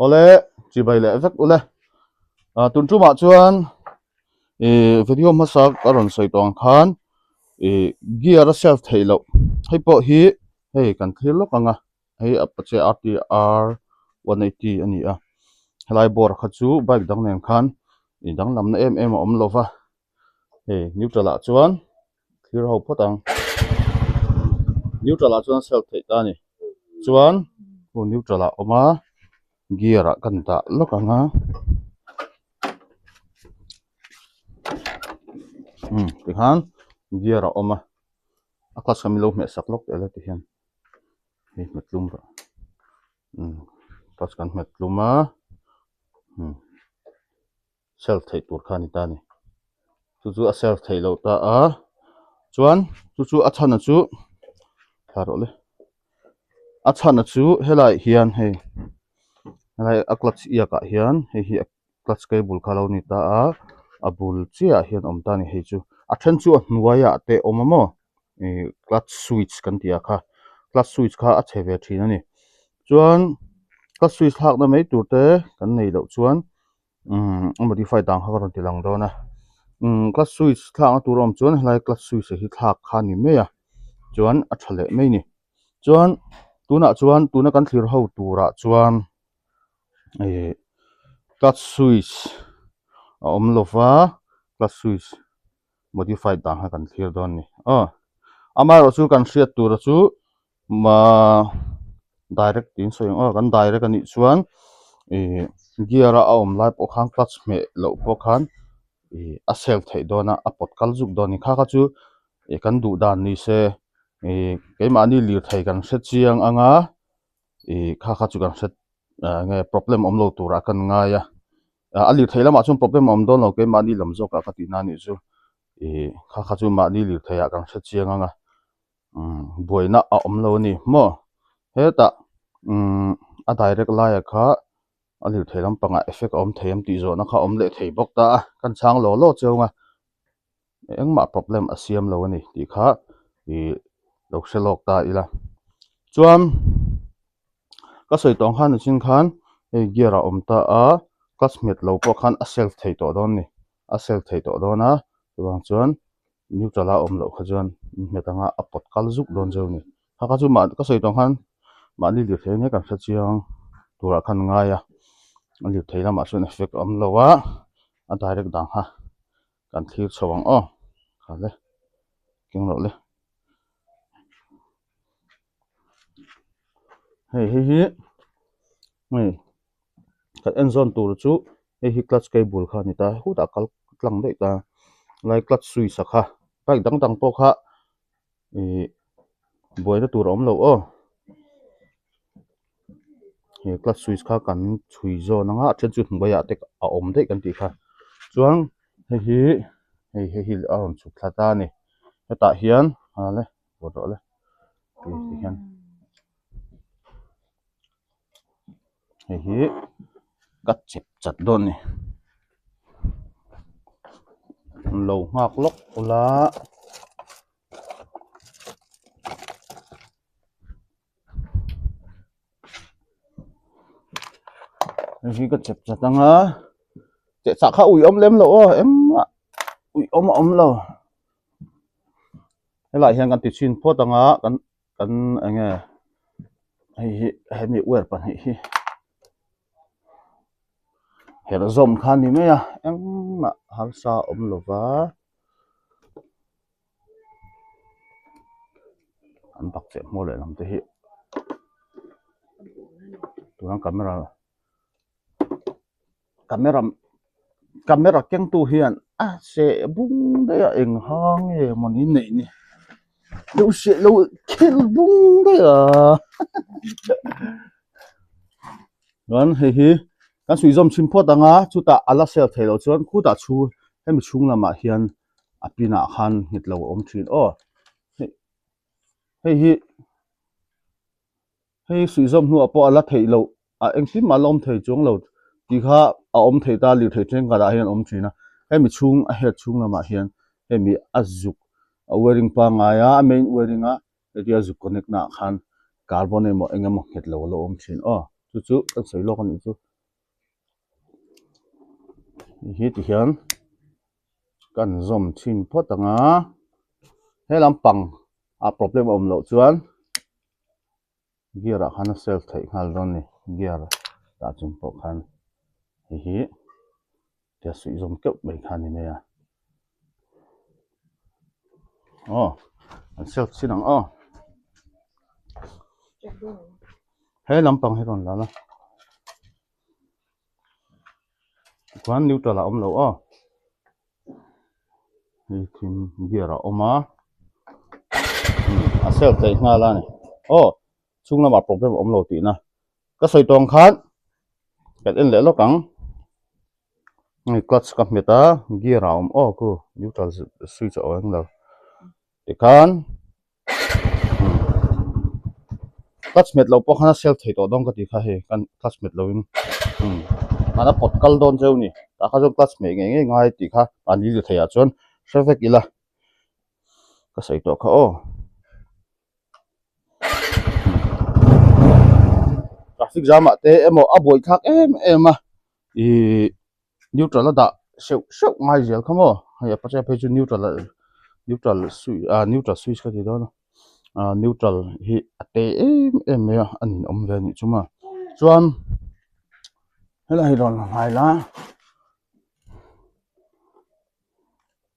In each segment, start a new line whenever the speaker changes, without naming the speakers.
Awle chibai leh vek ule. Ah tun tumah chuan ih video hmasa ka rawn sawi tawh ang khan ih gear a self theih loh hei pawh hi hei kan thlir lawk ang a hei apache RTR 180 a ni a helai bawr kha chu bike dang nen khan ih danglamna em em a awm lo va. Hei neutral ah chuan thlir ho phawt ang neutral ah chuan self theih ta a ni chuan aw neutral ah a awm a gear ah kan dah lawk ang a umm tikhan gear a awm a a clutch kha min lo hmeh sak lawk teh le tihian hei hmet tlum rawh umm clutch kan hmet tlum a umm. Self theih tur kha a ni ta a ni. Chu chu a self theih loh ta a, chuan chu chu a chhana chu thla rawh le. A chhana chu helaiah hian hei helai a clutch iak ah hian hei hi a clutch cable kha a lo ni ta a, a bul chiah ah hian a awm ta a ni hei chu. A then chu a hnuaiah te a awm a maw ih clutch switch kan tih ah kha clutch switch kha a chhe ve thin a ni. Chuan clutch switch thlakna mai tur te kan neih loh chuan. Umm a modify dan kha ka rawn ti lang dawn a umm clutch switch thlakna tur a awm chuan helai clutch switch ah hi thlak kha a ni mai a chuan a tha leh mai a ni chuan tunah chuan tuna kan thlir ho turah chuan ih clutch switch a awm lo va clutch switch modify dan kha kan thlir dawn a ni aw amaherawhchu kan hriat tura chu Mahh direct tiin sawi ang aw kan direct a nih chuan ih gear a a awm lai pawh khan clutch hmeh loh pawh khan ih a self theih dawn a a pawt kal zuk dawn a ni kha kha chu ih kan duh dan ni se ih keimahni lirthei kan hre chiang ang a ih kha kha chu kan hre ah nge problem awm lo turah kan ngai a a lirthei lamah chuan problem a awm dawn lo keimahni lam zawkah ka tihna a nih chu ih kha kha chu mahni lirtheiah kan hre chiang ang a. Umm buaina a awm lo a ni maw hetah umm a direct laia kha a lirthei lampangah effect a awm thei em tih zawhna kha a awm leh thei bawk ta a kan chhang law law chiang a engmah problem a siam lo a ni tih kha ih lo hre lawk ta ila chuan ka sawi tawh ang khan nichin khan hei gear a awm ta a clutch nghet lo pawh khan a self thei tawh dawn a ni a self thei tawh dawn a chuvang chuan. Neutral a awm loh kha chuan nghet anga a pawt kal zuk dawn zeuh a ni. Kha kha chu mah ka sawi tawh khan mahni lirthei ania kan hre chiang turah khan ngai a, a lirthei lamah chuan effect a awm lo a, a direct dan kha kan thlir chho ang aw kha le keng rawh le. Hei hei hi hei kan en zawn tur chu hei hi clutch cable kha a ni ta hutah kal tlang daih ta lai clutch switch a kha bike dang dang pawh kha ih buaina tur a awm lo aw he clutch switch kha kan chhui zawn ang a a then chu hnuaiah te a awm daih kan tih kha chuan hei hi hei hei hi a rawn chhuk thla ta a ni hetah hian a le pawt rawh le ti hian. Hei hi ka chep chat dawn a ni an lo nghak lawk ula hei hi ka chep chat ang a cheh chah kha ui awm lem loh aw engmah ui awm a awm lo helaiah hian kan ti chhin phawt ang a kan. Kan eng nge hei hi hemi wire pahnih hi herh zawm kha a ni mai a engmah harsa a awm lo va an bakcheh hmawr leh lam te hi tuna camera camera camera kengtu hian a seh bung daih a eng ha nge mawni neih ni lo seh lo khel bung daih a chuan hei hi kan suih zawm chhin phawt ang a chutah a la sel theih loh chuan khutah chhu hemi chhung lamah hian a pinah khan nghet lo a awm thin aw hei hei hi. Hei suihzawm hnuah pawh a la theih loh a engtin mah la awm thei chuang lo tih kha a awm thei ta lirthei thenkhatah hian a awm thin a hemi chhung a head chhung lamah hian hemi a zuk a wiring pangngai a a main wiring a hetia zuk connect naah khan carbon emaw eng emaw nghet lo a la awm thin aw chu chu kan sawi lawk a nih chu. Hei hi tihian kan zawm chhin phawt ang a, he lampang ah problem a awm loh chuan gear ah khan a self theih nghal dawn a ni gear dah chung pawh khan hei hi tia suih zawm keuh mai kha a ni mai a aw an self chhin ang aw he lampang hi rawn la la. Tikhuan neutral a awm lo aw hei thim gear a awm a a self theih nghal a ni aw chhung lamah problem a awm lo tihna ka sawi tawng khan kan en leh lawk ang hei clutch ka hmet a gear a awm aw khu neutral switch a awm eng lo tikhan. Clutch hmet loh pawh khan a self thei tawh dawn ka ti kha hei kan clutch hmet loin umm an a pawt kal dawn cheu ni tah kha chuan clutch hmeh ngei ngei ngai tih kha an ni thei ah chuan hre vek ila ka sawi tawh kha aw traffic jam ah te emaw a buai thlak em em a ihh. Neutral a dah hreuh hreuh ngai zel kha maw hei a pache phei chu neutral ah neutral switch ah neutral switch ka ti dawn a ah neutral hi a te em em mai a a ninawm ve anih chu maw chuan helai hi rawn hnai la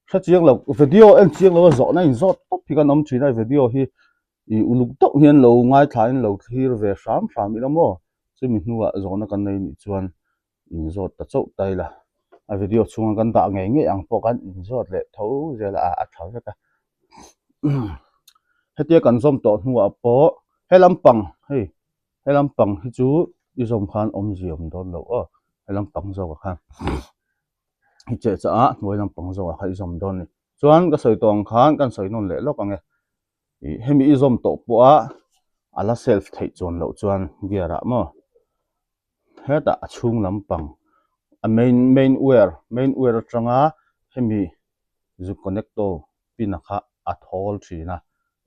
hre chiang lo video en chiang lo a zawhna in zawt tawp hi kan awm thin a video hi ih uluk deuh hian lo ngaithla in lo thlir ve hram hram ila maw chumi hnuah zawhna kan nei nih chuan. inzawt ta chauh ta ila a video chhunga kan dah ngei ngei ang pawh khan inzawt leh tho zel a a tha vek a hetia kan zawm tawh hnuah pawh he lampang hei he lampang hi chu i zawm khan awmzia awm dawn loh aw he lampang zawkah khan i cheh chah a hnuai lampang zawkah khan i zawm dawn a ni chuan ka sawi tawh ang khan kan sawi nawn leh lawk ang e ih hemi i zawm tawh pawha a la self theih chuan loh chuan gear ah maw. Hetah a chhung lampang a main main wire main wire atanga hemi zuk connect to pin a kha a thawl thin a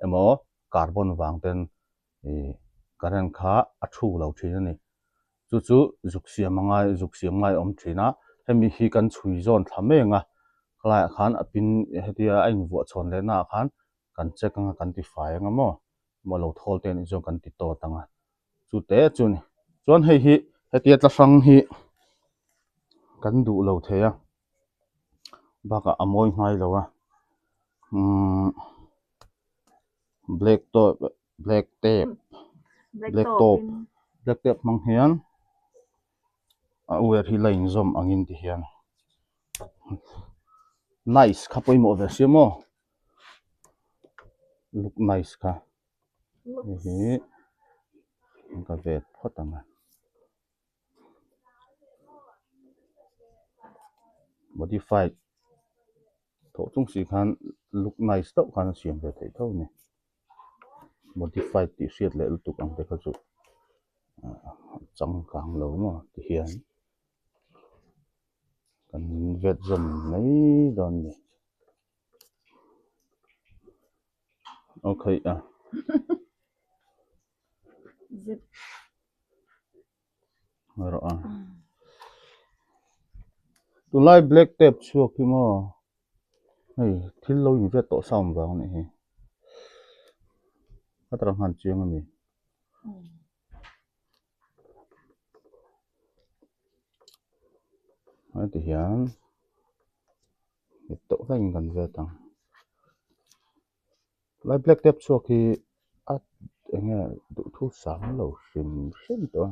emaw carbon vang ten ih current kha a thu lo thin a ni chu chu zuk siam a ngai zuk siam ngai a awm thin a hemi hi kan chhui zawn thla mek a khalaiah khan a pin hetia a invuah chhawn leh naah khan kan check anga kan ti fai anga maw emaw lo thawl te anih chuan kan ti tawt ang a. Chu te chu a ni. Chuan hei hi hetia tla hrang hi kan duh lo thei a bakah a mawi ngai lo a umm black top black tape black top black tape hmang hian a wire hi la inzawm angin ti hian nice kha pawimawh ve sia maw look nice kha. Hei hi ka vet phawt ang a modified thawh chung si khan look nice deuh khan a siam ve theih tho a ni modified tih hriat leh lutuk ang te kha chu a changkang lo maw ti hian kan vet zawm mai dawn a ni. Okay a.
Zip.
Rawh a. Tunlai black tape chhuak hi maw hei thil lo invet tawh sa awm vang anih hi. Ka tara nghan chiang a ni. Heti hian. Nghet tawh hlaiin kan vet ang. Lai black tap chhuak hi a eng nge duhthu sam lo hrim hrim tawh a.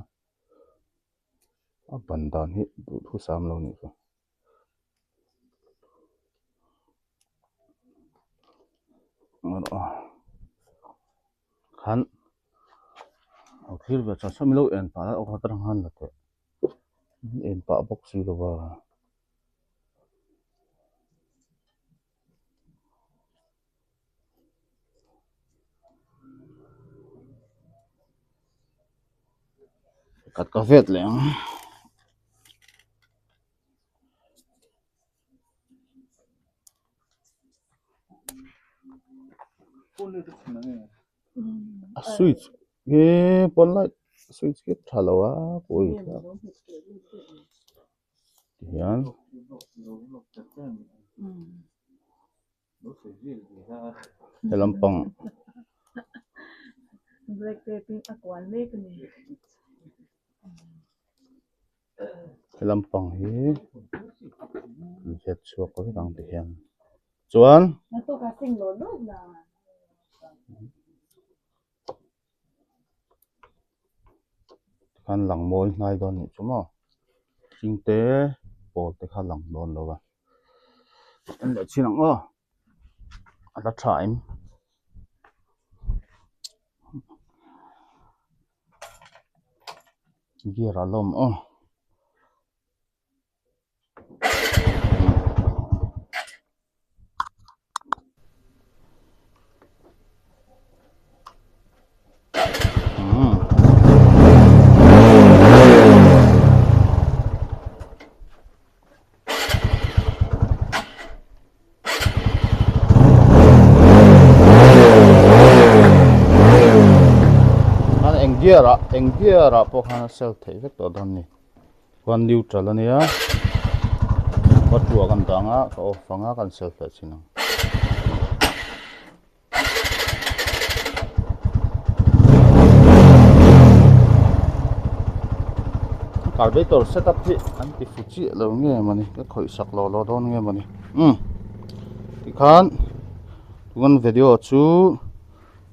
A ban dan hi duhthu sam lo nih chu. Khan lo thlir ve tha sawm ilo en pah a aw atang khan la teh en pah bawk si lo va. Kat ka vet leh ang. A switch hi pawn light switch khi tha lo a pawi thlak tihian. He lampang
Black tape in a kual mek a ni.
He lampang hi an hriat chhuak vek ang ti hian chuan Tikhan lang mawi hnai dawn nih chu maw hring te pawl te kha lang dawn lo a en leh chin ang aw a la tha em gear a la awm aw. Eng gear ah eng gear ah pawh khan a sell theih vek tawh dawn a ni. Khuan neutral a nia ka ṭuah kan dang a ka off ang a kan self leh chin ang. Carburetor setup hi an ti fu chiah lo nge mawni ka khawih sak lo lo dawn nge mawni umm tikhan tun video chu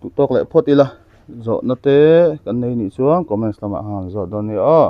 duh tawk leh phawt ila zawhna te kan nei nih chuan comments lamah khan zawh dawn a nia aw.